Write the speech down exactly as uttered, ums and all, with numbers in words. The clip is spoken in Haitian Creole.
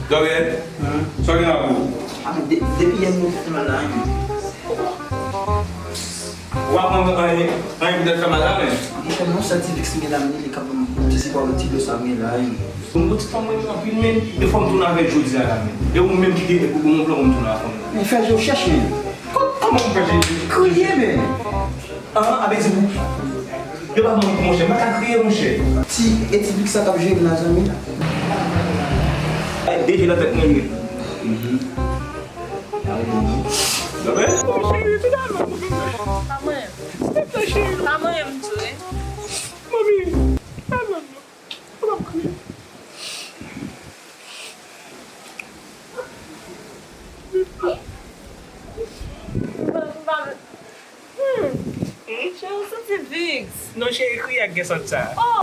Gabriel, sa w gen la pou ou? A, men de-, depi yè m moute fè mal la, men. W ap pran anyen, anyen pou tèt fè mal la, men. Monchè, non, sa ti Vix m gen la, men li ka ban m ti sipò, ti dlo sa m gen la, men. Yon ti fanm mwen anpil, men, e fò m tounen avè l jodi a la, men. E ou menm ki te, ou bon plan pou m tounen avè fanm nan. Men fè je w chèch, men. Kò-, kòman pou m fè je? Kriye, men. Ah, a vle di pou, yo pa ban m, monchè, m pa ka kriye, monchè. Ti, e ti Vix sa k ap jere m la, zanmi. Ay, deje nan tèt mwen, li. Mhm. Sa vre? Cheri, finalman, mwen vin. Pa mwen. Silvouplè, cheri. Pa mwen, m di w, wi. Mami, finalman, non. Ou p ap kriye. Hmm. Cheri, w santi Vix? Non, cheri, kriye ak gen sant sa. Oh!